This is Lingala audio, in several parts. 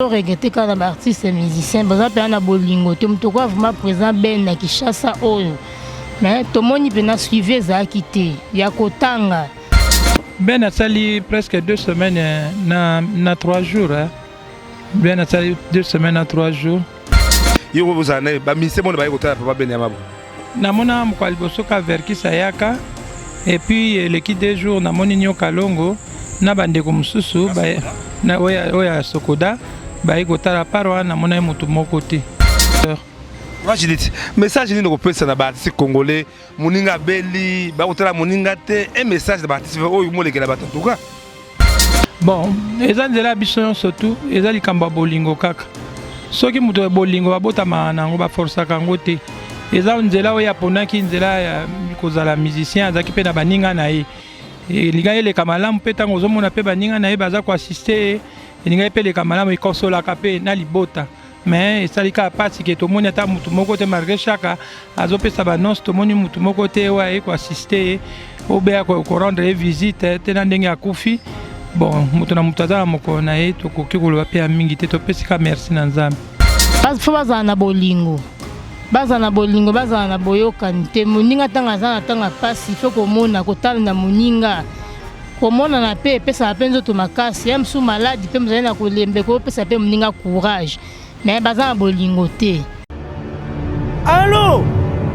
To regrette kaka na ba artistes musiciens baza pena na bolingo te moto okoya vraiment président Ben na Kinshasa oyo mais tomoni pena suivi ezalaki te ya kotanga. Ben asali presque deux semaines eh, na, na trois jours eh. Ben asali deux semaines na trois jours. Yo bozala na ye ba musiciens mona baye kotala papa Ben ya mabo. Namona mokolo ya liboso ka Verckys ayaka et puis eleki deux jours namoni Nyoka Longo na bandeko mosusu oyo ya Sokoda baye kotala part wana namonaki moto moko te. Mama Judith, message nini okopesa na ba artistes congolais moninga abeli bakotala moninga te un message na ba artistes oyo molekela bato en tout cas. Bon, eza nzela ya biso nyonso tu, eza likambo ya bolingo kaka. Soki moto ya bolingo babotamaka na yango, baforsaka yango te. Eza nzela oyo aponaki nzela ya kozala musicien, azalaki mpe na baninga na ye. Elingaki eleka malamu mpe ntango ozomona mpe baninga na ye baza koassiste ye, elingaki mpe eleka malamu, ekosolaka mpe na libota. Mais esali kaka pasi ke tomoni ata mutu moko te malgré Shaka azopesa ba annonce tomoni mutu moko te oyo aye ko assister ye obeya ko rendre ye visite te na ndenge akufi bon moto na moto aza na mokolo na ye tokoki koloba mpe ya mingi te topesi kaka merci na Nzambe. Fo bazala na bolingo bazala na bolingo bazala na boyokani te moninga ntango aza na ntango ya mpasi fo komona kotala na moninga Komonana pe epesaka pe nzoto makasi ya mosusu maladi pe mozali na kolemba ekoki kopesa pe moninga courage mais baza na bolingo te. Allo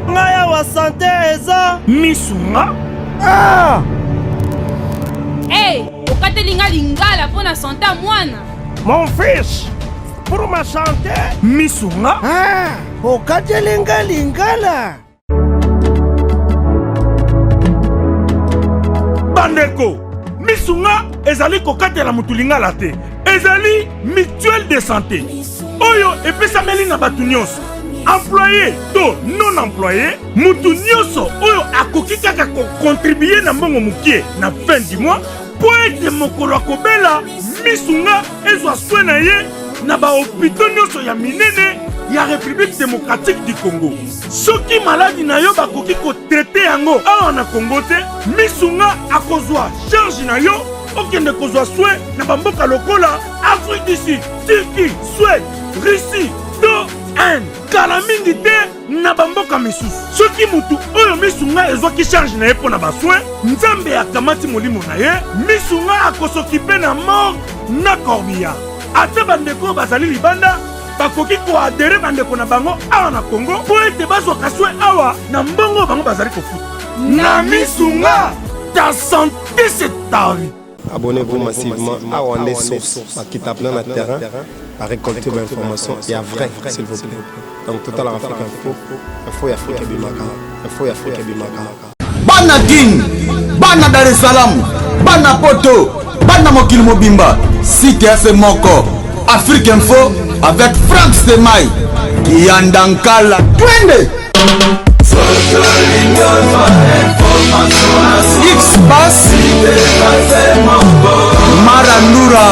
ngai awa sante eza misu nga ah! Hey, okateli nga lingala mpo na sante ya mwana. Mon fils, pour ma santé misu nga ah, okateli nga lingala. Bandeko, misunga ezali kokatela moto lingala te, ezali mutuelle de santé oyo epesameli na bato nyonso, employe to non employe, moto nyonso oyo akoki kaka kokontribue na mbongo mokie na fin du mois mpo ete mokolo akobela misunga ezwa soin na ye na bahopito nyonso ya minene ya République démocratique du Congo. Soki maladi na yo bakoki kotraite yango awa na Congo te, misunga akozwa charge na yo okende kozwa soin na bamboka lokola Afrique du Sud, Turquie, Suède, Russie to Inde. Kala mingi te na bamboka misusu. Soki mutu oyo misunga ezwaki charge na ye mpo na basoin, Nzambe akamati molimo na ye, misunga akosokipe na morgue na corbillard. Ata bandeko oyo bazali libanda bakoki koadere bandeko na bango awa na Congo mpo ete bazwaka soin awa na mbongo oyo bango bazali kofuta. Na misunga, ta sante c'est ta vie. Abonnez-vous massivement à Wande Source, bakita plein na terrain, ba récolter ba informations ya vrai s'il vous plaît. Donc total Afrique Info, info ya Afrique ebimaka, info ya Afrique ebimaka. Bana Kin, bana Dar es Salaam, bana Poto, bana mokili mobimba, site ya se moko, Afrique Info avec Franck Semay, Kiyanda Nkala, twende! X-Bass Marandura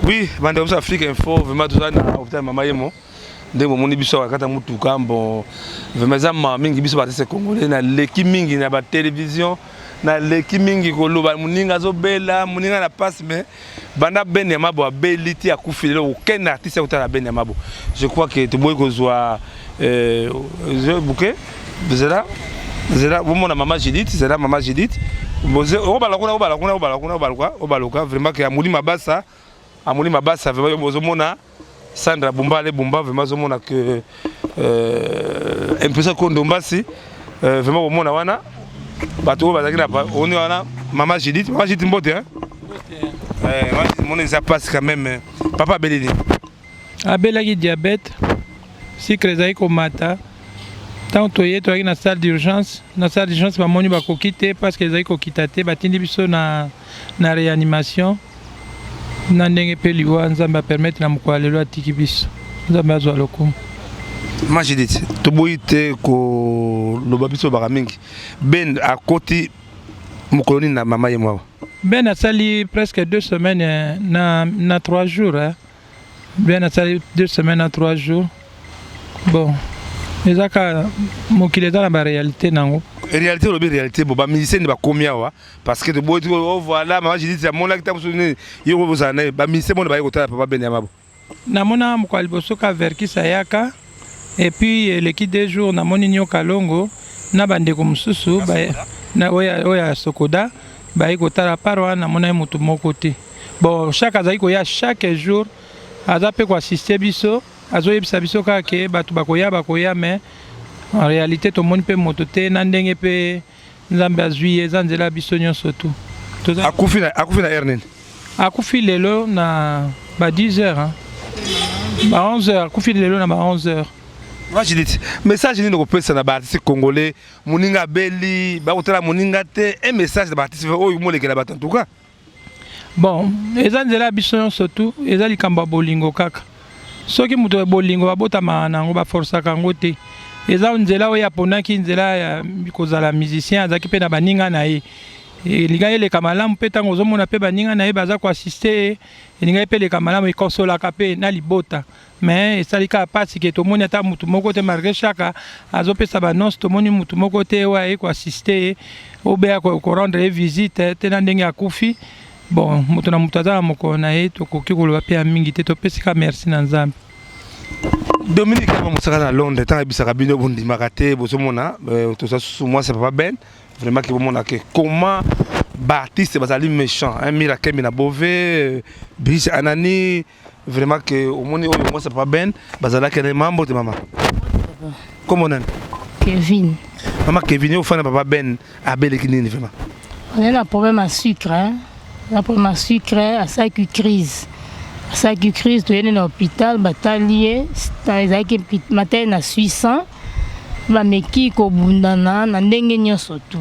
Oui, bande biso Afrique Info, vraiment toza na hôpital Mama Yemo. Ndenge bomoni biso awa kata mutuka bon vraiment eza mawa mingi biso ba artistes congolais na leki mingi na ba télévision naleki mingi koloba moninga azobela moninga na pasi mais banda Ben ya Mabo abeli ti akufi lelo aucun artiste akotala Ben ya Mabo je crois que toboyi kozwa euh, bouquet zela zela bomona mama Judith zela mama Judith obala kuna obala kuna obala kuna obaluka obaluka vraiment ke amuli mabasa amuli mabasa vraiment bozomona Sandra Bumba ale Bumba vraiment ozomona que euh, impression kondo mbasi euh, vraiment bomona wana bato oyo bazalaki na oni wana mama Judith mama Judith mbote hein eh, mama Judith mona eza passe quand même papa abeli nini abelaki diabète sucre ezalaki komata ntango toye toyaki na salle d'urgence na salle d'urgence bamoni bakoki te parce que ezalaki kokita te batindi biso na, na réanimation Na ndenge pe liwa Nzambe a permettre na mokolo ya lelo atiki biso. Nzambe azwa lokumu. Ma Judith, toboyi te koloba biso baka mingi. Ben akoti mokolo nini na mama ye mwa? Ben asali presque deux semaines eh, na, na trois jours. Eh. Ben asali deux semaines na trois jours. Bon. Eza kaka mokili, eza na baréalité nango. Réalité, olobi réalité. Bo bamusicien nde bakomi awa parce que toboyi, oh voilà, mama Judith amonaki ta mosusu nini, yo kozala na ye. Bamusicien mona baye kotala papa Ben Yamabo? Namona mokolo ya liboso ka Verkis ayaka, et puis eleki 2 jours namoni Nyoka Longo na bandeko mosusu oyo ya Sokoda baye kotala. Part wana namona ye motu moko te. Bon, chaque azali koya chaque jour, aza mpe koassister biso, azoyebisa biso kaka ke bato bakoya, bakoya, mais en réalité tomoni mpe moto te. Na ndenge mpe Nzambe azwi ye, eza nzela ya biso nyonso tu. Akufi na heure nini? Akufi lelo na ba 10 heures, hein. Ba 11 heures, akufi lelo na ba 11 heures. Mama Judith, message nini okopesa na baartiste congolais? Moninga abeli, bakotala moninga te. Un message na baartiste oyo molekela bato en tout cas. Bon, eza nzela ya biso nyonso tu, eza likambo ya bolingo kaka. Soki moto ya bolingo babotamaka na yango, baforsaka yango te. Eza nzela oyo aponaki, nzela ya kozala musicien. Azalaki mpe na baninga na ye, elingaki eleka malamu mpe ntango ozomona mpe baninga na ye baza koassister ye, elingaki mpe eleka malamu, ekosolaka mpe na libota. Mais esali kaka mpasi ke tomoni ata mutu moko te, malgré Chaka azopesa baannonce, tomoni mutu moko te oyo aye koassister ye, obeya korendre ye visite te na ndenge akufi. Bon, moto na moto aza na mokolo na ye, tokoki koloba mpe ya mingi te, topesi ka merci na Nzambe. Dominique Aba mosaka na Londres, ntango ayebisaka bino bondimaka te. Bozomona toza susu mwasi ya papa Ben. Vraiment ke bomona ke comment baartiste bazali méchant, hein, Mira Kembi na Bove, Brice Anani. Vraiment ke omoni oyo mwasi ya papa Ben bazalaki na mambo te. Mama, kombo nani? Kevin. Mama Kevin, yo ofanda, papa Ben abeleki nini vraiment? On a un problème à sucre, hein? Un problème à sucre, asalaki crise. Asalaki crise, toyende na hôpital, batali ye, ezalaki matali na 600, bameki kobundana na ndenge nyonso tu.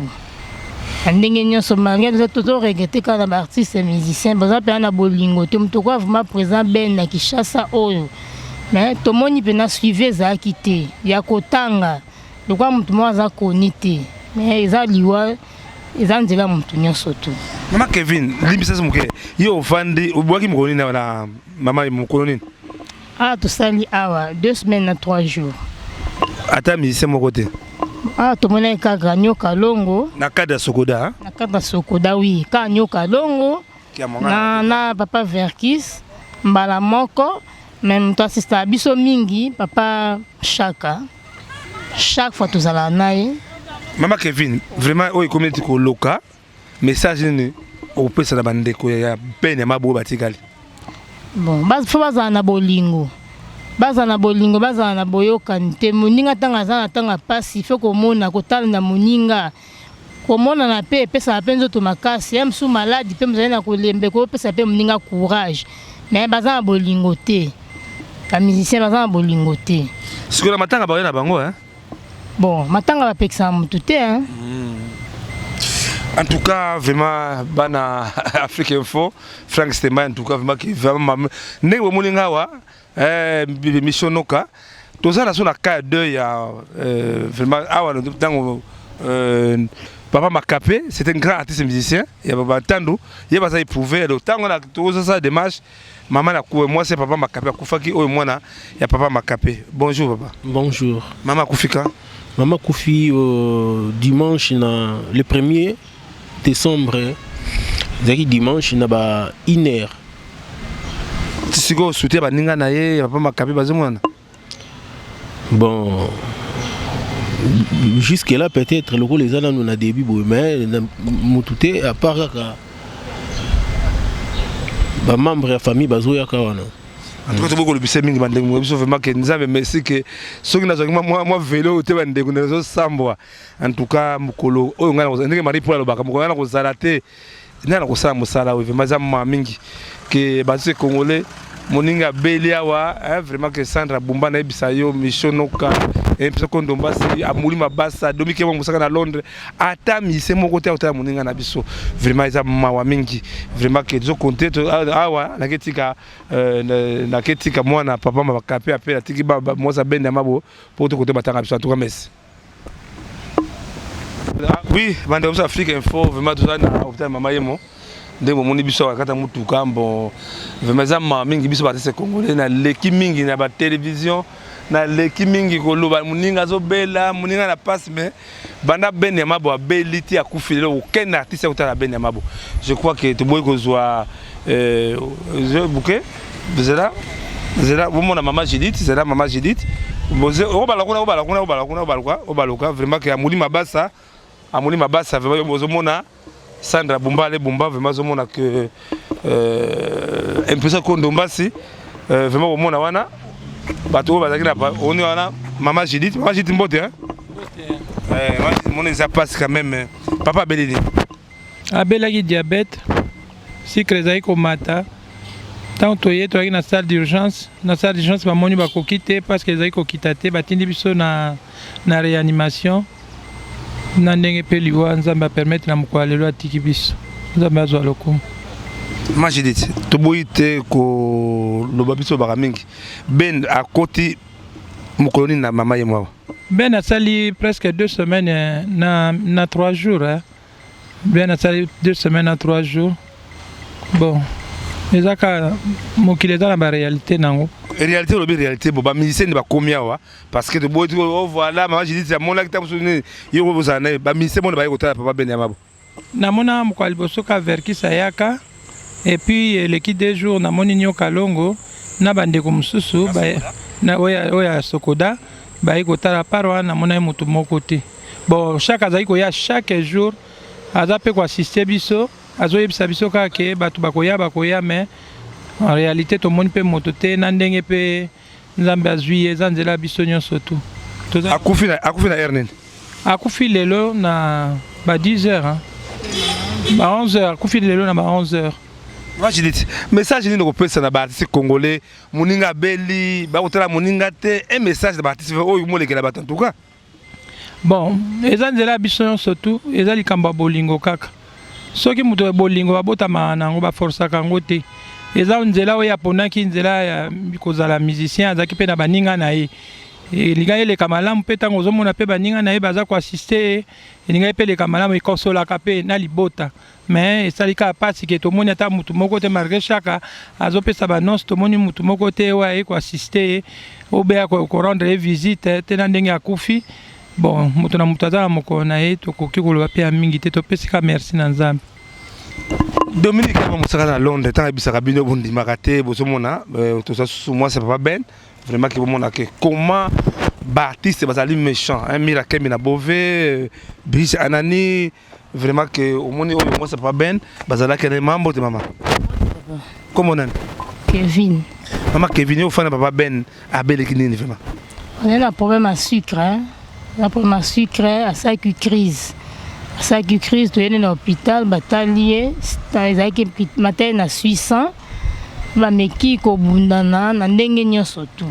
Na ndenge nyonso, malgré tozoregretter kaka na baartiste musicien baza mpenza na bolingo te. Moto okoya vraiment présent Ben na Kinshasa oyo, mais tomoni mpena suivi ezalaki te ya kotanga lokola moto moko aza koni te. Mais eza liwa, eza nzela ya moto nyonso tu. Mama Kevin, limbisa moke, yo ofandi, obwaki mokolo nini na mama, mokolo nini? Awa tosali awa 2 semaines na 3 jours. Ata musicien moko te? Awa tomonaki kaka Nyoka Longo. Na cadre ya Sokoda? Na cadre ya Sokoda, oui, kaka Nyoka Longo na papa Verkis mbala moko. Mais moto asistaka biso mingi, papa Chaka, chaque fois tozalaka na ye. Mama Kevin, vraiment oyo ekomi neti koloka. Message nini okopesa na bandeko ya pene ya maboyo batikali? Bon, faut bazala na bolingo, bazala na bolingo, bazala na boyokani te. Moninga ntango aza na ntango ya mpasi, faut komona, kotala na moninga, komonana mpe epesaka mpe nzoto makasi. Ya mosusu maladi mpe mozali na kolembe, koyopesa mpe moninga courage. Mais baza na bolingo te, bamusicien baza na bolingo te. Sikoyo na matanga baye na bango, hein? Bon, matanga bapekisaka motu te, hein? En tout cas, vraiment, bana Afrique Info, Frank Stema, en tout cas, vraiment, vraiment, ndenge bomoni nga awa, mission noka, toza na so na cas de ya vraiment awa ntango papa Makape, c'est un grand artiste musicien ya batandu ye, baza éprouvé. Donc ntango na tozosala démarche, mama na mwasi ya papa Makape akufaki, oyo mwana ya papa Makape. Bonjour papa. Bonjour. Mama akufika? Mama akufi dimanche na le 1er décembre, ezalaki dimanche na ba 1 heure. Sikoyo soutien baninga na ye ya papa Makape bazomonana? Bon, jusque là peut-être lokola eza nanu na début boye, mais motu te à part kaka bamembre ya famille bazoyaka wana. En tout cas, toboki kolobisa mingi bandeko na biso, vraiment ke Nzambe merci ke soki nazwaki mwa velo te, bandeko nazosambwa. En tout cas, mokolo oyo ngai, ndenge Marie Paul alobaka, mokolo ngai na kozala te, ngai na kosala mosala oyo. Vraiment eza ma mingi ke bato congolais, moninga abeli awa, vraiment ke Sandra Bumba, nayebisa yo, mission noka mpesa kondombasi amuli mabasa domike mwa mosaka na Londres, ata mise moko te akotala moninga na biso. Vraiment eza mawa mingi, vraiment ke tozokonte awa. Naketika mwana papa Makape, ape atiki mwasi abende ya mabo po tokote batanga biso. En tout cas, merci. Oui, bandeko biso Afrique Info, vraiment toza na hôpital Mama Yemo, ndenge bomoni biso awa kati ya motuka. Bon, vraiment eza mawa mingi, biso baartiste congolais naleki mingi na batélévision. Naleki mingi koloba moninga azobela, moninga na pasi, mais banda Ben ya Mabo abeli ti akufi lelo, aucun artiste akotala Ben ya Mabo. Je crois que toboyi kozwa bouquet. Zela, zela, bomona mama Judith, zela mama Judith. Obala kuna, obala kuna, obala kuna, obaluka, obaluka vraiment que amuli mabasa, amuli mabasa vraiment bozomona Sandra Bumba ale Bumba vraiment ozomona que impression kondo mbasi vraiment bomona wana bato oyo bazalaki na oni wana mama Judith, mama Judith mbote hein. Mona eza passe quand même. Papa abeli nini? Abelaki diabète, sucre ezalaki komata. Ntango toye, toyaki na salle d'urgence. Na salle d'urgence bamoni bakoki te parce que ezalaki kokita te, batindi biso na réanimation. Na ndenge mpe liwa Nzambe apermettre na mokolo ya lelo atiki biso, Nzambe azwa lokumu. Mama Judith, toboyi te koloba, biso baka mingi. Ben akoti mokolo nini na mama ye mwawa? Ben asali presque 2 semaines na 3 jours, hein. Ben asali 2 semaines na 3 jours. Bon, eza kaka mokili, eza na baréalité nango. Réalité, olobi réalité. Bo bamusicien nde bakomi awa parce que toboyi ti o voilà mama Judith amonaki ta mosusu nini ye kozala na ye. Bamusicien mona baye kotala papa Ben ya Mabo? Namona mokolo ya liboso ka Verkis ayaka, et puis eleki 2 jours namoni Nyoka Longo na bandeko mosusu oyo ya Sokoda baye kotala. Part wana namona ye motu moko te. Bon, chaque azali koya chaque jour, aza mpe koassiste biso, azoyebisa biso kaka ke bato bakoya, bakoya, mais en réalité tomoni mpe moto te. Na ndenge mpe Nzambe azwi ye, eza nzela ya biso nyonso tu. Akufi na heure nini? Akufi lelo na ba 10 heures, hein. Ba 11 heures akufi lelo, na ba 11 heures. Mama Judith, message nini kopesa na baartiste congolais? Moninga abeli, bakotala moninga te. Un message na baartiste oyo molekela bato en tout cas. Bon, eza nzela ya biso nyonso tu, eza likambo ya bolingo kaka. Soki moto ya bolingo babotamaka na yango, baforsaka yango te. Eza nzela oyo aponaki, nzela ya kozala musicien. Azalaki mpe na baninga na ye, elingaki eleka malamu mpe ntango ozomona mpe baninga na ye baza koassiste ye, elingaki mpe eleka malamu, ekosolaka mpe na libota. Mais esali kaka mpasi ke tomoni ata mutu moko te, malgré Chaka azopesa baannonce, tomoni mutu moko te oyo aye koassiste ye, obeya korendre ye visite te na ndenge akufi. Bon, moto na moto aza na mokolo na ye, tokoki koloba mpe ya mingi te, topesi ka merci na Nzambe. Dominique aba mosaka na Londres, ntango ayebisaka bino bondimaka te. Bozomona toza susu mwasi ya papa Ben. Vraiment ke bomona ke comment baartiste bazali méchant, hein, Mira Kembi na Bove, Brice Anani. Vraiment ke omoni oyo mwasi ya papa Ben bazalaki na mambo te. Mama, kombo nani? Kevin. Mama Kevin, yo ofanda, papa Ben abeleki nini vraiment? On a un problème à sucre, hein? Un problème à sucre, asalaki crise. Asalaki crise, toyende na hôpital, batali ye, ezalaki matali na 600, bameki kobundana na ndenge nyonso tu.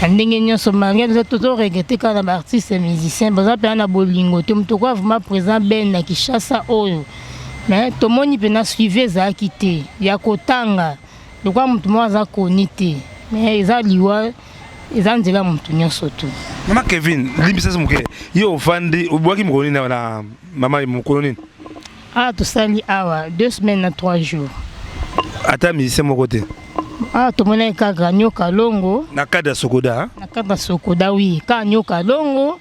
Na ndenge nyonso, malgré tozoregretter kaka na baartiste musicien baza mpena na bolingo te. Moto okoya vraiment présent Ben na Kinshasa oyo, mais tomoni mpena suivi ezalaki te ya kotanga lokola moto moko aza koni te. Mais eza liwa, eza nzela ya moto nyonso tu. Mama Kevin, limbisa so moke, yo ofandi, obwaki mokolo nini na mama, mokolo nini? Awa tosali awa 2 semaines na 3 jours. Ata musicien moko te? Awa tomonaki kaka Nyoka Longo. Na cadre ya Sokoda? Na cadre ya Sokoda, oui, kaka Nyoka Longo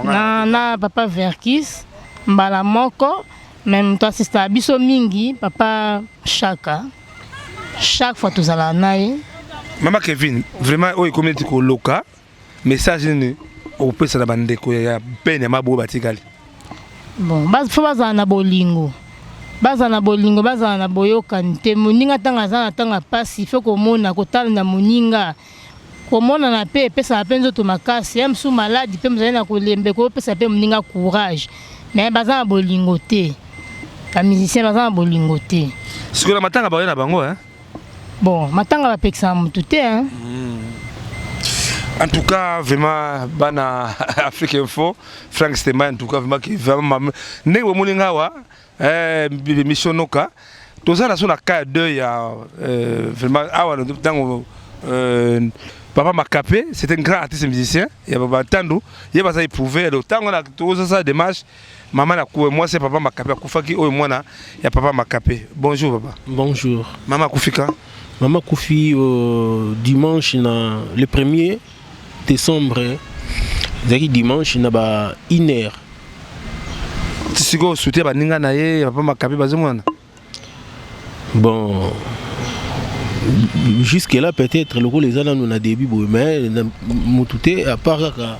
na papa Verkis mbala moko. Mais moto asistaka biso mingi, papa Chaka, chaque fois tozalaka na ye. Mama Kevin, vraiment oyo ekomi neti koloka. Message nini okopesa na bandeko ya pene ya mabo oyo batikali? Bon, faut bazala na bolingo, bazala na bolingo, bazala na boyokani te. Moninga ntango aza na ntango ya pasi, faut komona, kotala na moninga, komonana mpe epesaka mpe nzoto makasi. Ya mosusu maladi mpe mozali na kolembe, kopesa mpe moninga courage. Mais baza na bolingo te, bamusicien baza na bolingo te. Sikoyo na matanga baye na bango, hein? Bon, matanga bapekisaka motu te, hein? En tout cas, vraiment, bana Afrique Info, Frank Stema, en tout cas, vraiment, vraiment, ndenge bomoni nga awa, mission noka, toza na so na cas de ya vraiment awa ntango papa Makape, c'est un grand artiste musicien ya batandu ye baza éprouvé. Alors ntango na tozosala démarche, mama na mwasi ya papa Makape akufaki, oyo mwana ya papa Makape. Bonjour papa. Bonjour. Mama akufika? Mama akufi dimanche na le 1er décembre, ezalaki dimanche na ba 1 heure. Sikoyo soutien baninga na ye ya papa Makabi bazomonana? Bon, jusque là peut-être lokola eza nanu na début boye, mais motu te, à part kaka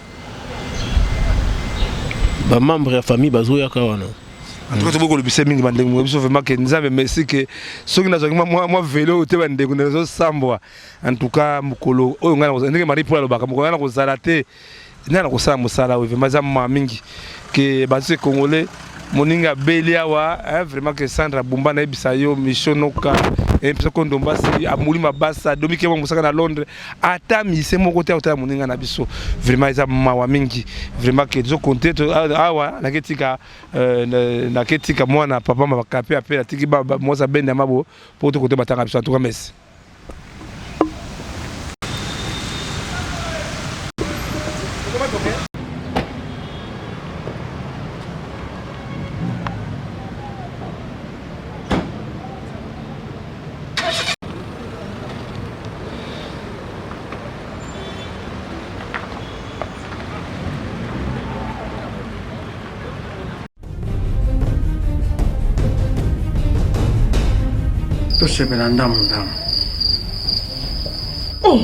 bamembre ya famille bazoyaka wana. En tout cas, toboki kolobisa mingi bandeko na biso, vraiment ke Nzambe merci ke soki nazwaki mwa velo oyo te, bandeko, nazosambwa. En tout cas, mokolo oyo ngai, ndenge Marie Paul alobaka, mokolo ngai nakozala te, ngai nakosala mosala oyo. Vraiment eza ma mingi ke bato congolais, moninga abeli awa, vraiment ke Sandra Bumba, nayebisa yo, Micho Noka epesa Kondombasi, amuli mabasa Domike mwa mosaka na Londres, ata mise moko te akotala moninga na biso. Vraiment eza mawa mingi, vraiment ke tozokonte awa. Naketika mwana papa Makape, ape atiki mwasi abende ya mabo mpo tokote batanga biso. En tout cas, merci. Tosepela ndamu ndamu. Oh,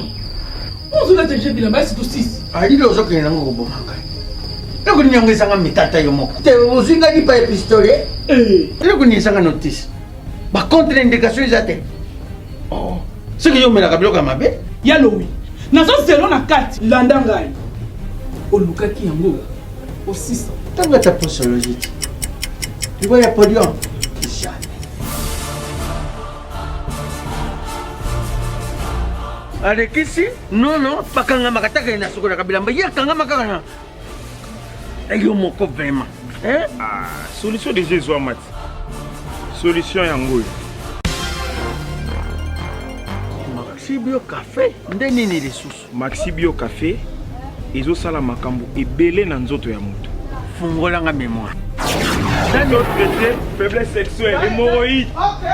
ozolata je bilamba esi tosisi. Alili, ozokende nango koboma ngai. Eloko nini yango ezanga mitata yo moko te? Ozwi ngai lipa ya pistolet. Eloko nini ezanga notice? Bacontre indication eza te. Oh, soki yo omelaka biloko ya mabe. Ya lowi, nazozelo na kati. Landa ngai, olukaki yango osisa. Ntango ata posologie te, liwa ya podium, jamais. Alekisi nono, bakangamaka taka na sokolaka bilamba, ye akangama kaka na yo moko vraiment. Hein? Ah, solution déjà ezwama ti. Solution yango oyo. Maxi Bio Café nde nini lisusu? Maxi Bio Café ezosala makambo ebele na nzoto ya moto. Fungolanga mémoire. Traité faiblesse sexuelle, hémorroïde. Ok.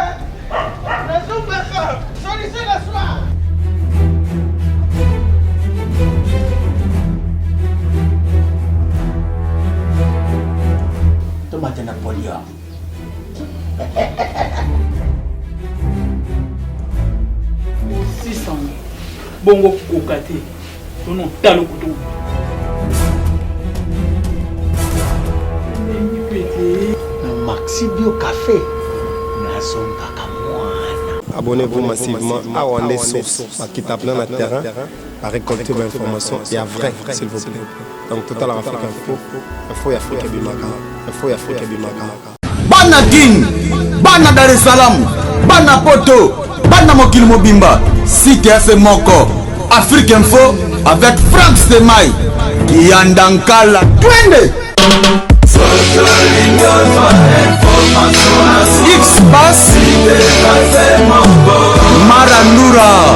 Solution na soir. Tomate na podium. Osisa bongo koka te, tono talo kutu. Na Maxi Bio Café nazongaka mwana. Abonnez-vous massivement. Awa nde source, bakita plein na terrain, barécolter bainformation ya vrai, s'il vous plaît. Donc totalaka Afrique Info, info ya Afrique ebimaka, info ya Afrique ebimaka. Bana Kin, bana Dar es Salaam, bana Poto, bana mokili mobimba, site ya se moko, Afrique Info avec Frank Stemay, Yanda Nkala, twende! X-Bass, Marandura.